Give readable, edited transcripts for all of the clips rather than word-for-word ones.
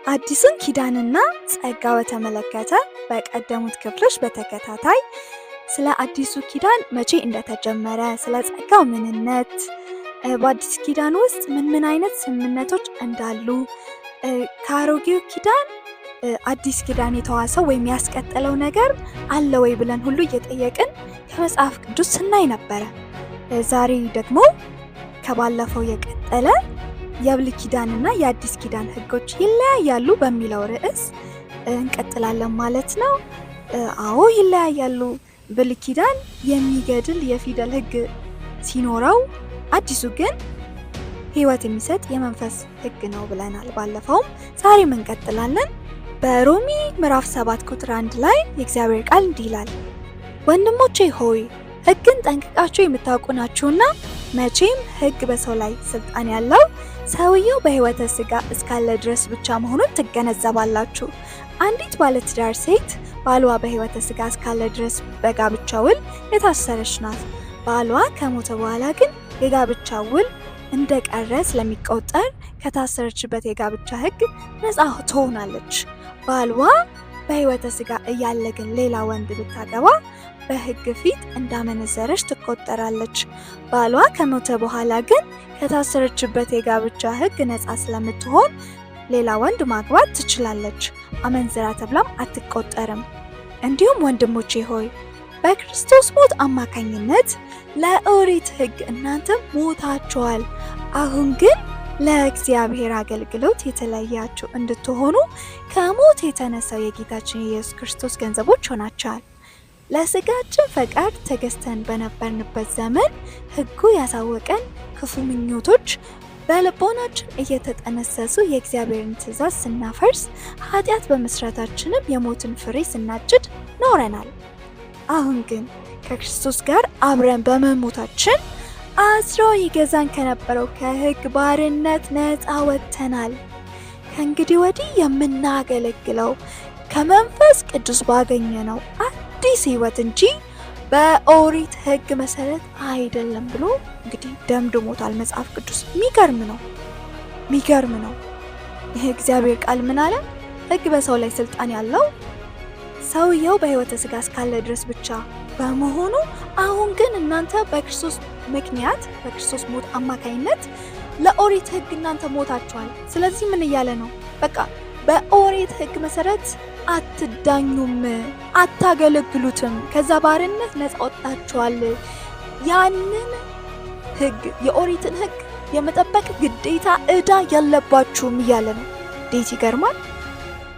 አዲሱን ኪዳንና ጸጋ በተመለከተ በቀደሙት ክፍሎች በተከታታይ ስለ አዲሱ ኪዳን መቼ እንደተጀመረ፣ ስለ ጸጋው ምንነት፣ በአዲስ ኪዳን ውስጥ ምን ምን አይነት ስምምነቶች እንዳሉ፣ ከአሮጌው ኪዳን አዲስ ኪዳን የተዋሰው ወይም ያስቀጠለው ነገር አለ ወይ ብለን ሁሉ እየጠየቅን ከመጽሐፍ ቅዱስ ስናይ ነበረ። ዛሬ ደግሞ ከባለፈው የቀጠለ የብሉይ ኪዳንና የአዲስ ኪዳን ሕጎች ይለያያሉ በሚለው ርዕስ እንቀጥላለን ማለት ነው። አዎ ይለያያሉ። ብሉይ ኪዳን የሚገድል የፊደል ሕግ ሲኖረው፣ አዲሱ ግን ሕይወት የሚሰጥ የመንፈስ ሕግ ነው ብለናል። ባለፈውም ዛሬም እንቀጥላለን። በሮሚ ምዕራፍ 7 ቁጥር 1 ላይ የእግዚአብሔር ቃል እንዲህ ይላል፣ ወንድሞቼ ሆይ ሕግን ጠንቅቃችሁ የምታውቁ ናችሁና መቼም ሕግ በሰው ላይ ስልጣን ያለው ሰውየው በሕይወተ ሥጋ እስካለ ድረስ ብቻ መሆኑን ትገነዘባላችሁ። አንዲት ባለትዳር ሴት ባሏ በሕይወተ ሥጋ እስካለ ድረስ በጋብቻ ውል የታሰረች ናት። ባሏ ከሞተ በኋላ ግን የጋብቻ ውል እንደቀረ ስለሚቆጠር ከታሰረችበት የጋብቻ ሕግ ነፃ ትሆናለች። ባሏ በሕይወተ ሥጋ እያለ ግን ሌላ ወንድ ብታገባ በሕግ ፊት እንዳመነዘረች ትቆጠራለች። ባሏ ከሞተ በኋላ ግን ከታሰረችበት የጋብቻ ሕግ ነፃ ስለምትሆን ሌላ ወንድ ማግባት ትችላለች። አመንዝራ ተብላም አትቆጠርም። እንዲሁም ወንድሞቼ ሆይ በክርስቶስ ሞት አማካኝነት ለኦሪት ሕግ እናንተ ሞታችኋል። አሁን ግን ለእግዚአብሔር አገልግሎት የተለያችሁ እንድትሆኑ ከሞት የተነሳው የጌታችን የኢየሱስ ክርስቶስ ገንዘቦች ሆናችኋል። ለሥጋችን ፈቃድ ተገዝተን በነበርንበት ዘመን ሕጉ ያሳወቀን ክፉ ምኞቶች በልቦናችን እየተጠነሰሱ የእግዚአብሔርን ትእዛዝ ስናፈርስ ኃጢአት በመስራታችንም የሞትን ፍሬ ስናጭድ ኖረናል። አሁን ግን ከክርስቶስ ጋር አብረን በመሞታችን አስሮ ይገዛን ከነበረው ከሕግ ባርነት ነፃ ወጥተናል። ከእንግዲህ ወዲህ የምናገለግለው ከመንፈስ ቅዱስ ባገኘነው አዲስ ሕይወት እንጂ በኦሪት ሕግ መሰረት አይደለም ብሎ እንግዲህ ደምድሞታል መጽሐፍ ቅዱስ። ሚገርም ነው፣ ሚገርም ነው። ይህ እግዚአብሔር ቃል ምን አለ? ሕግ በሰው ላይ ስልጣን ያለው ሰውየው በሕይወተ ሥጋ እስካለ ድረስ ብቻ በመሆኑ አሁን ግን እናንተ በክርስቶስ ምክንያት በክርስቶስ ሞት አማካኝነት ለኦሪት ሕግ እናንተ ሞታችኋል። ስለዚህ ምን እያለ ነው? በቃ በኦሪት ሕግ መሰረት አትዳኙም፣ አታገለግሉትም። ከዛ ባርነት ነፃ ወጥታችኋል። ያንን ሕግ የኦሪትን ሕግ የመጠበቅ ግዴታ ዕዳ የለባችሁም እያለ ነው። እንዴት ይገርማል!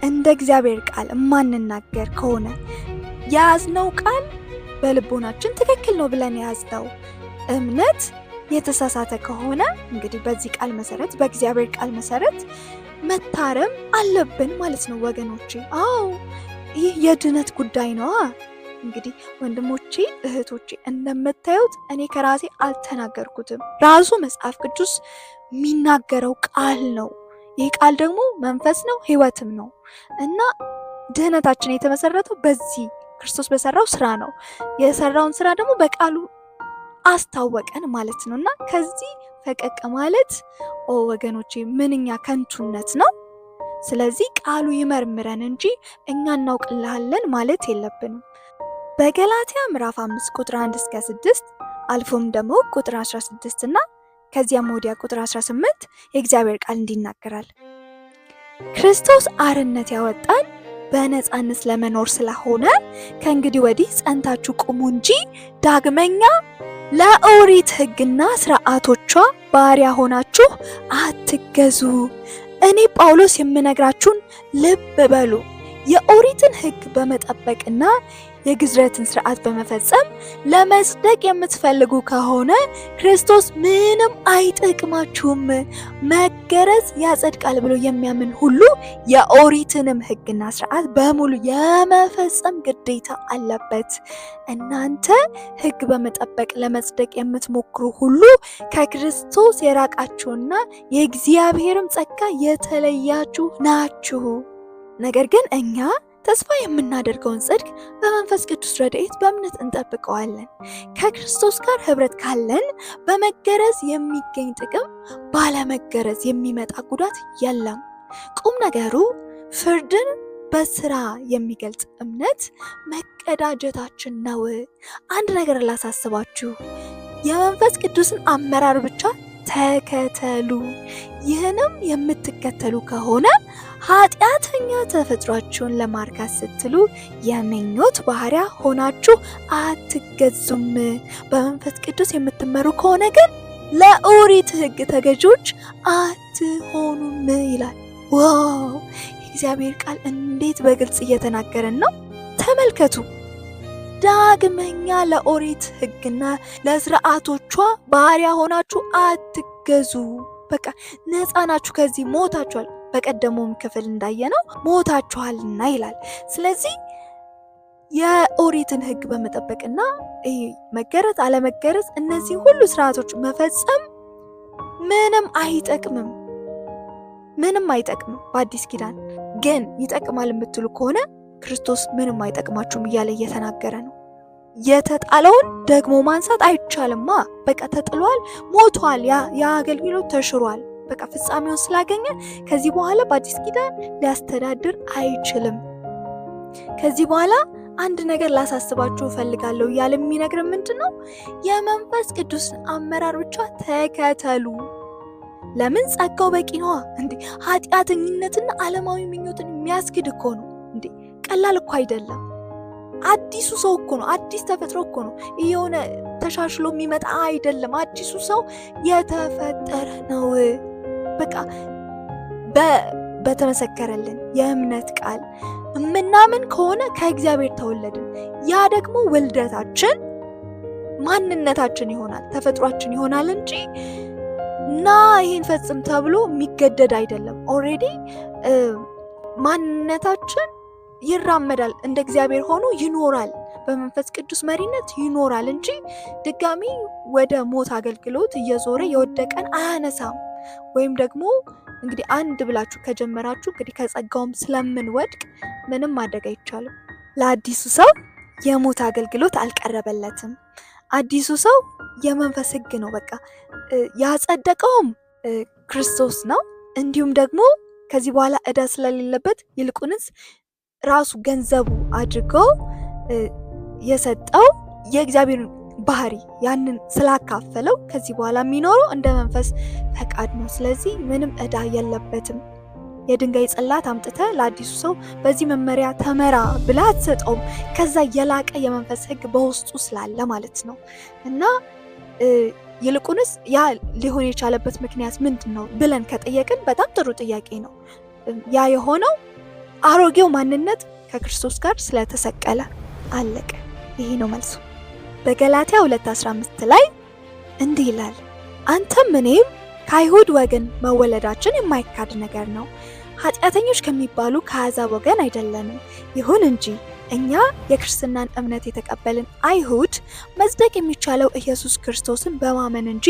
እንደ እግዚአብሔር ቃል የማንናገር ከሆነ የያዝነው ቃል በልቦናችን ትክክል ነው ብለን የያዝነው እምነት የተሳሳተ ከሆነ እንግዲህ በዚህ ቃል መሰረት በእግዚአብሔር ቃል መሰረት መታረም አለብን ማለት ነው ወገኖቼ። አዎ ይህ የድነት ጉዳይ ነዋ። እንግዲህ ወንድሞቼ እህቶቼ፣ እንደምታዩት እኔ ከራሴ አልተናገርኩትም። ራሱ መጽሐፍ ቅዱስ የሚናገረው ቃል ነው። ይህ ቃል ደግሞ መንፈስ ነው፣ ሕይወትም ነው እና ድህነታችን የተመሰረተው በዚህ ክርስቶስ በሰራው ስራ ነው። የሰራውን ስራ ደግሞ በቃሉ አስታወቀን ማለት ነው እና ከዚህ ፈቀቅ ማለት ኦ ወገኖቼ ምንኛ ከንቱነት ነው። ስለዚህ ቃሉ ይመርምረን እንጂ እኛ እናውቅልሃለን ማለት የለብንም። በገላትያ ምዕራፍ 5 ቁጥር 1 እስከ 6 አልፎም ደግሞ ቁጥር 16 እና ከዚያም ወዲያ ቁጥር 18 የእግዚአብሔር ቃል እንዲህ ይናገራል። ክርስቶስ አርነት ያወጣን በነፃነት ለመኖር ስለሆነ ከእንግዲህ ወዲህ ጸንታችሁ ቁሙ እንጂ ዳግመኛ ለኦሪት ሕግና ስርዓቶቿ ባሪያ ሆናችሁ አትገዙ። እኔ ጳውሎስ የምነግራችሁን ልብ በሉ። የኦሪትን ሕግ በመጠበቅና የግዝረትን ስርዓት በመፈጸም ለመጽደቅ የምትፈልጉ ከሆነ ክርስቶስ ምንም አይጠቅማችሁም። መገረዝ ያጸድቃል ብሎ የሚያምን ሁሉ የኦሪትንም ሕግና ስርዓት በሙሉ የመፈጸም ግዴታ አለበት። እናንተ ሕግ በመጠበቅ ለመጽደቅ የምትሞክሩ ሁሉ ከክርስቶስ የራቃችሁና የእግዚአብሔርም ጸጋ የተለያችሁ ናችሁ። ነገር ግን እኛ ተስፋ የምናደርገውን ጽድቅ በመንፈስ ቅዱስ ረድኤት በእምነት እንጠብቀዋለን። ከክርስቶስ ጋር ኅብረት ካለን በመገረዝ የሚገኝ ጥቅም ባለመገረዝ የሚመጣ ጉዳት የለም። ቁም ነገሩ ፍርድን በስራ የሚገልጽ እምነት መቀዳጀታችን ነው። አንድ ነገር ላሳስባችሁ፣ የመንፈስ ቅዱስን አመራር ብቻ ተከተሉ። ይህንም የምትከተሉ ከሆነ ኃጢአተኛ ተፈጥሯችሁን ለማርካት ስትሉ የምኞት ባሪያ ሆናችሁ አትገዙም። በመንፈስ ቅዱስ የምትመሩ ከሆነ ግን ለኦሪት ሕግ ተገዢዎች አትሆኑም ይላል። Wow! የእግዚአብሔር ቃል እንዴት በግልጽ እየተናገረን ነው! ተመልከቱ። ዳግመኛ ለኦሪት ሕግና ለስርዓቶቿ ባሪያ ሆናችሁ አትገዙ። በቃ ነፃ ናችሁ፣ ከዚህ ሞታችኋል። በቀደመውም ክፍል እንዳየነው ሞታችኋልና ይላል። ስለዚህ የኦሪትን ሕግ በመጠበቅና መገረዝ አለመገረዝ፣ እነዚህ ሁሉ ስርዓቶች መፈጸም ምንም አይጠቅምም፣ ምንም አይጠቅምም። በአዲስ ኪዳን ግን ይጠቅማል የምትሉ ከሆነ ክርስቶስ ምንም አይጠቅማችሁም እያለ እየተናገረ ነው። የተጣለውን ደግሞ ማንሳት አይቻልማ። በቃ ተጥሏል፣ ሞቷል፣ ያ አገልግሎት ተሽሯል። በቃ ፍጻሜውን ስላገኘ ከዚህ በኋላ በአዲስ ኪዳን ሊያስተዳድር አይችልም። ከዚህ በኋላ አንድ ነገር ላሳስባችሁ እፈልጋለሁ እያለ የሚነግረን ምንድን ነው? የመንፈስ ቅዱስን አመራር ብቻ ተከተሉ። ለምን? ጸጋው በቂ ነዋ። እንዴ ኃጢአተኝነትና ዓለማዊ ምኞትን የሚያስክድ እኮ ነው እንዴ! ቀላል እኮ አይደለም። አዲሱ ሰው እኮ ነው። አዲስ ተፈጥሮ እኮ ነው። የሆነ ተሻሽሎ የሚመጣ አይደለም። አዲሱ ሰው የተፈጠረ ነው። በቃ በተመሰከረልን የእምነት ቃል የምናምን ከሆነ ከእግዚአብሔር ተወለድን። ያ ደግሞ ውልደታችን ማንነታችን ይሆናል፣ ተፈጥሯችን ይሆናል እንጂ ና ይህን ፈጽም ተብሎ የሚገደድ አይደለም። Already ማንነታችን ይራመዳል፣ እንደ እግዚአብሔር ሆኖ ይኖራል፣ በመንፈስ ቅዱስ መሪነት ይኖራል እንጂ ድጋሚ ወደ ሞት አገልግሎት እየዞረ የወደቀን አያነሳም። ወይም ደግሞ እንግዲህ አንድ ብላችሁ ከጀመራችሁ እንግዲህ ከጸጋውም ስለምንወድቅ ምንም ማድረግ አይቻልም። ለአዲሱ ሰው የሞት አገልግሎት አልቀረበለትም። አዲሱ ሰው የመንፈስ ሕግ ነው። በቃ ያጸደቀውም ክርስቶስ ነው። እንዲሁም ደግሞ ከዚህ በኋላ ዕዳ ስለሌለበት ይልቁንስ ራሱ ገንዘቡ አድርጎ የሰጠው የእግዚአብሔር ባህሪ ያንን ስላካፈለው ከዚህ በኋላ የሚኖረው እንደ መንፈስ ፈቃድ ነው። ስለዚህ ምንም ዕዳ የለበትም። የድንጋይ ጽላት አምጥተ ለአዲሱ ሰው በዚህ መመሪያ ተመራ ብላ አትሰጠውም። ከዛ የላቀ የመንፈስ ሕግ በውስጡ ስላለ ማለት ነው። እና ይልቁንስ ያ ሊሆን የቻለበት ምክንያት ምንድን ነው ብለን ከጠየቅን በጣም ጥሩ ጥያቄ ነው። ያ የሆነው አሮጌው ማንነት ከክርስቶስ ጋር ስለተሰቀለ አለቀ። ይሄ ነው መልሱ። በገላትያ 2:15 ላይ እንዲህ ይላል፣ አንተም እኔም ከአይሁድ ወገን መወለዳችን የማይካድ ነገር ነው። ኃጢአተኞች ከሚባሉ ከአሕዛብ ወገን አይደለንም። ይሁን እንጂ እኛ የክርስትናን እምነት የተቀበልን አይሁድ መጽደቅ የሚቻለው ኢየሱስ ክርስቶስን በማመን እንጂ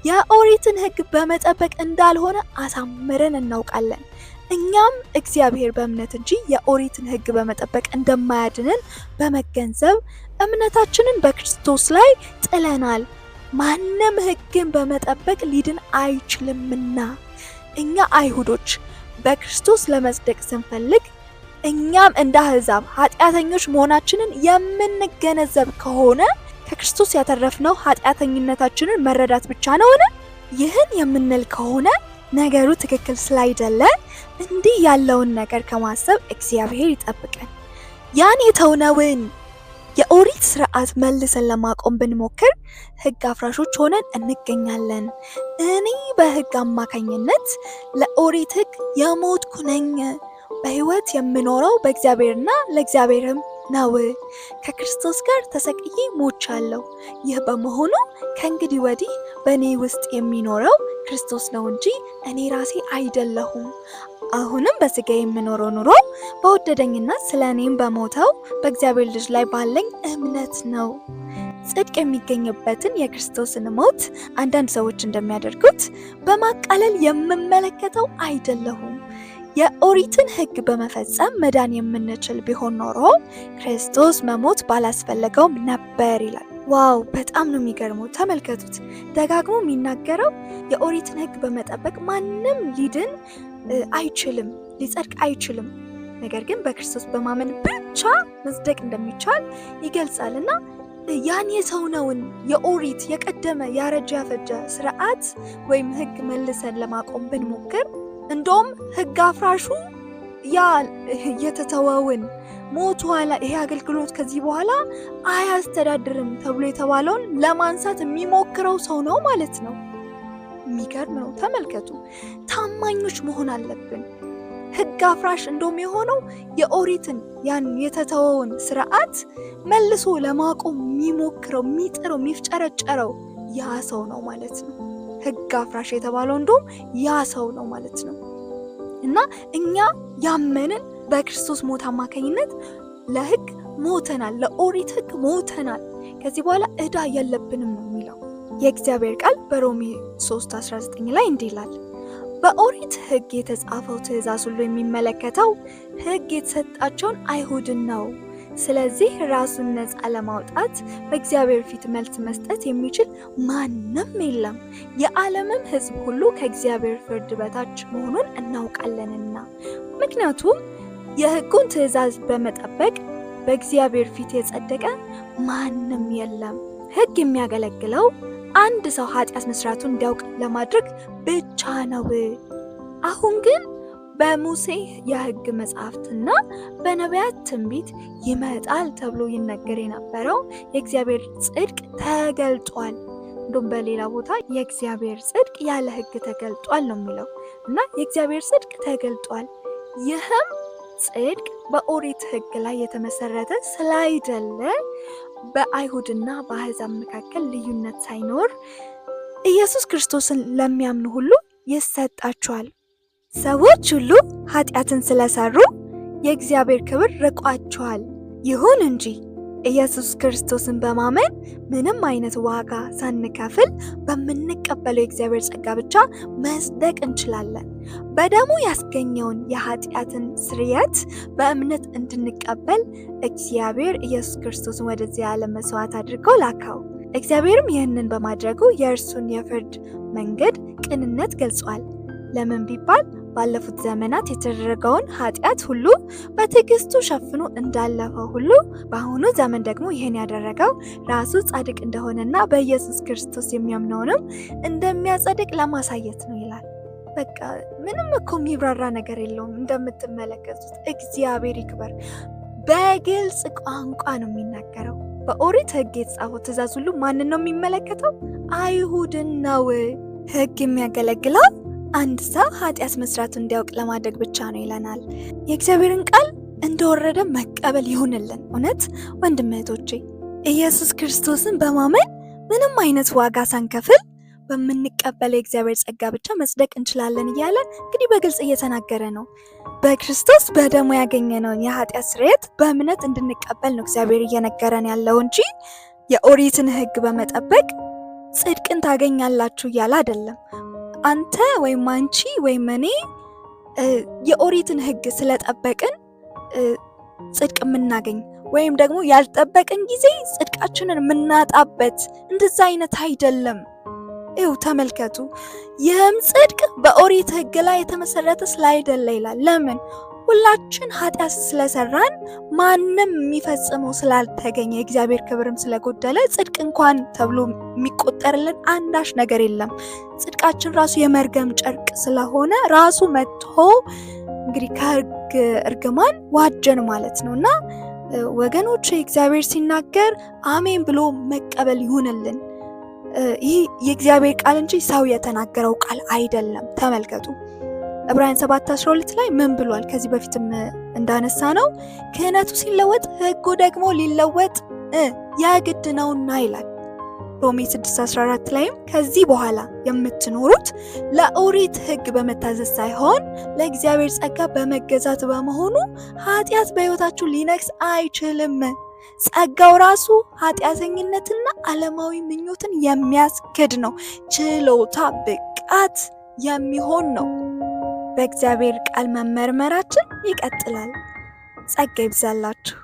የኦሪትን ሕግ በመጠበቅ እንዳልሆነ አሳምረን እናውቃለን። እኛም እግዚአብሔር በእምነት እንጂ የኦሪትን ሕግ በመጠበቅ እንደማያድንን በመገንዘብ እምነታችንን በክርስቶስ ላይ ጥለናል። ማንም ሕግን በመጠበቅ ሊድን አይችልምና። እኛ አይሁዶች በክርስቶስ ለመጽደቅ ስንፈልግ እኛም እንደ አሕዛብ ኃጢአተኞች መሆናችንን የምንገነዘብ ከሆነ ከክርስቶስ ያተረፍነው ኃጢአተኝነታችንን መረዳት ብቻ ነውን? ይህን የምንል ከሆነ ነገሩ ትክክል ስላይደለ እንዲህ ያለውን ነገር ከማሰብ እግዚአብሔር ይጠብቀን። ያን የተውነውን የኦሪት ስርዓት መልሰን ለማቆም ብንሞክር ሕግ አፍራሾች ሆነን እንገኛለን። እኔ በሕግ አማካኝነት ለኦሪት ሕግ የሞትኩ ነኝ። በሕይወት የምኖረው በእግዚአብሔርና ለእግዚአብሔርም ነው። ከክርስቶስ ጋር ተሰቅዬ ሞቻለሁ። ይህ በመሆኑ ከእንግዲህ ወዲህ በእኔ ውስጥ የሚኖረው ክርስቶስ ነው እንጂ እኔ ራሴ አይደለሁም። አሁንም በሥጋ የምኖረው ኑሮ በወደደኝና ስለ እኔም በሞተው በእግዚአብሔር ልጅ ላይ ባለኝ እምነት ነው። ጽድቅ የሚገኝበትን የክርስቶስን ሞት አንዳንድ ሰዎች እንደሚያደርጉት በማቃለል የምመለከተው አይደለሁም። የኦሪትን ሕግ በመፈጸም መዳን የምንችል ቢሆን ኖሮ ክርስቶስ መሞት ባላስፈለገውም ነበር ይላል። Wow፣ በጣም ነው የሚገርመው። ተመልከቱት፣ ደጋግሞ የሚናገረው የኦሪትን ሕግ በመጠበቅ ማንም ሊድን አይችልም፣ ሊጸድቅ አይችልም። ነገር ግን በክርስቶስ በማመን ብቻ መጽደቅ እንደሚቻል ይገልጻል። እና ያን የተውነውን የኦሪት የቀደመ ያረጀ ያፈጀ ስርዓት ወይም ሕግ መልሰን ለማቆም ብንሞክር እንደውም ሕግ አፍራሹ ያ የተተወውን ሞቷል፣ ይሄ አገልግሎት ከዚህ በኋላ አያስተዳድርም ተብሎ የተባለውን ለማንሳት የሚሞክረው ሰው ነው ማለት ነው። የሚገርም ነው። ተመልከቱ፣ ታማኞች መሆን አለብን። ሕግ አፍራሽ እንደውም የሆነው የኦሪትን ያን የተተወውን ስርዓት መልሶ ለማቆም የሚሞክረው፣ የሚጥረው፣ የሚፍጨረጨረው ያ ሰው ነው ማለት ነው። ሕግ አፍራሽ የተባለው እንደውም ያ ሰው ነው ማለት ነው። እና እኛ ያመንን በክርስቶስ ሞት አማካኝነት ለሕግ ሞተናል፣ ለኦሪት ሕግ ሞተናል። ከዚህ በኋላ ዕዳ የለብንም ነው የሚለው የእግዚአብሔር ቃል። በሮሜ 3:19 ላይ እንዲህ ይላል፣ በኦሪት ሕግ የተጻፈው ትእዛዝ ሁሉ የሚመለከተው ሕግ የተሰጣቸውን አይሁድን ነው። ስለዚህ ራሱን ነፃ ለማውጣት በእግዚአብሔር ፊት መልስ መስጠት የሚችል ማንም የለም፣ የዓለምም ሕዝብ ሁሉ ከእግዚአብሔር ፍርድ በታች መሆኑን እናውቃለንና። ምክንያቱም የሕጉን ትእዛዝ በመጠበቅ በእግዚአብሔር ፊት የጸደቀ ማንም የለም። ሕግ የሚያገለግለው አንድ ሰው ኃጢአት መስራቱን እንዲያውቅ ለማድረግ ብቻ ነው። አሁን ግን በሙሴ የሕግ መጽሐፍትና በነቢያት ትንቢት ይመጣል ተብሎ ይነገር የነበረው የእግዚአብሔር ጽድቅ ተገልጧል። እንዲሁም በሌላ ቦታ የእግዚአብሔር ጽድቅ ያለ ሕግ ተገልጧል ነው የሚለው እና የእግዚአብሔር ጽድቅ ተገልጧል። ይህም ጽድቅ በኦሪት ሕግ ላይ የተመሰረተ ስላይደለ በአይሁድና በአሕዛብ መካከል ልዩነት ሳይኖር ኢየሱስ ክርስቶስን ለሚያምኑ ሁሉ ይሰጣቸዋል። ሰዎች ሁሉ ኃጢአትን ስለሰሩ የእግዚአብሔር ክብር ርቋቸዋል። ይሁን እንጂ ኢየሱስ ክርስቶስን በማመን ምንም አይነት ዋጋ ሳንከፍል በምንቀበለው የእግዚአብሔር ጸጋ ብቻ መጽደቅ እንችላለን። በደሙ ያስገኘውን የኃጢአትን ስርየት በእምነት እንድንቀበል እግዚአብሔር ኢየሱስ ክርስቶስን ወደዚህ ዓለም መስዋዕት አድርጎ ላከው። እግዚአብሔርም ይህንን በማድረጉ የእርሱን የፍርድ መንገድ ቅንነት ገልጿል። ለምን ቢባል ባለፉት ዘመናት የተደረገውን ኃጢአት ሁሉ በትዕግስቱ ሸፍኖ እንዳለፈው ሁሉ በአሁኑ ዘመን ደግሞ ይህን ያደረገው ራሱ ጻድቅ እንደሆነና በኢየሱስ ክርስቶስ የሚያምነውንም እንደሚያጸድቅ ለማሳየት ነው ይላል። በቃ ምንም እኮ የሚብራራ ነገር የለውም። እንደምትመለከቱት እግዚአብሔር ይክበር። በግልጽ ቋንቋ ነው የሚናገረው። በኦሪት ሕግ የተጻፈው ትእዛዝ ሁሉ ማንን ነው የሚመለከተው? አይሁድን ነው። ሕግ የሚያገለግለው አንድ ሰው ኃጢአት መስራቱን እንዲያውቅ ለማድረግ ብቻ ነው ይለናል። የእግዚአብሔርን ቃል እንደወረደ መቀበል ይሁንልን። እውነት ወንድም እህቶቼ፣ ኢየሱስ ክርስቶስን በማመን ምንም አይነት ዋጋ ሳንከፍል በምንቀበለው የእግዚአብሔር ጸጋ ብቻ መጽደቅ እንችላለን እያለ እንግዲህ በግልጽ እየተናገረ ነው። በክርስቶስ በደሙ ያገኘነውን የኃጢአት ስርየት በእምነት እንድንቀበል ነው እግዚአብሔር እየነገረን ያለው እንጂ የኦሪትን ሕግ በመጠበቅ ጽድቅን ታገኛላችሁ እያለ አይደለም። አንተ ወይም አንቺ ወይም እኔ የኦሪትን ሕግ ስለጠበቅን ጽድቅ የምናገኝ ወይም ደግሞ ያልጠበቅን ጊዜ ጽድቃችንን የምናጣበት እንደዛ አይነት አይደለም። ይኸው ተመልከቱ። ይህም ጽድቅ በኦሪት ሕግ ላይ የተመሰረተ ስላይደለ ይላል። ለምን? ሁላችን ኃጢአት ስለሰራን ማንም የሚፈጽመው ስላልተገኘ የእግዚአብሔር ክብርም ስለጎደለ ጽድቅ እንኳን ተብሎ የሚቆጠርልን አንዳች ነገር የለም። ጽድቃችን ራሱ የመርገም ጨርቅ ስለሆነ ራሱ መጥቶ እንግዲህ ከሕግ እርግማን ዋጀን ማለት ነው። እና ወገኖች እግዚአብሔር ሲናገር አሜን ብሎ መቀበል ይሁንልን። ይህ የእግዚአብሔር ቃል እንጂ ሰው የተናገረው ቃል አይደለም። ተመልከቱ ዕብራውያን 7:12 ላይ ምን ብሏል? ከዚህ በፊትም እንዳነሳ ነው ክህነቱ ሲለወጥ ሕጉ ደግሞ ሊለወጥ የግድ ነውና ይላል። ሮሜ 6:14 ላይም ከዚህ በኋላ የምትኖሩት ለኦሪት ሕግ በመታዘዝ ሳይሆን ለእግዚአብሔር ጸጋ በመገዛት በመሆኑ ኃጢአት በሕይወታችሁ ሊነግስ አይችልም። ጸጋው ራሱ ኃጢአተኝነትና ዓለማዊ ምኞትን የሚያስክድ ነው። ችሎታ፣ ብቃት የሚሆን ነው። በእግዚአብሔር ቃል መመርመራችን ይቀጥላል። ጸጋ ይብዛላችሁ።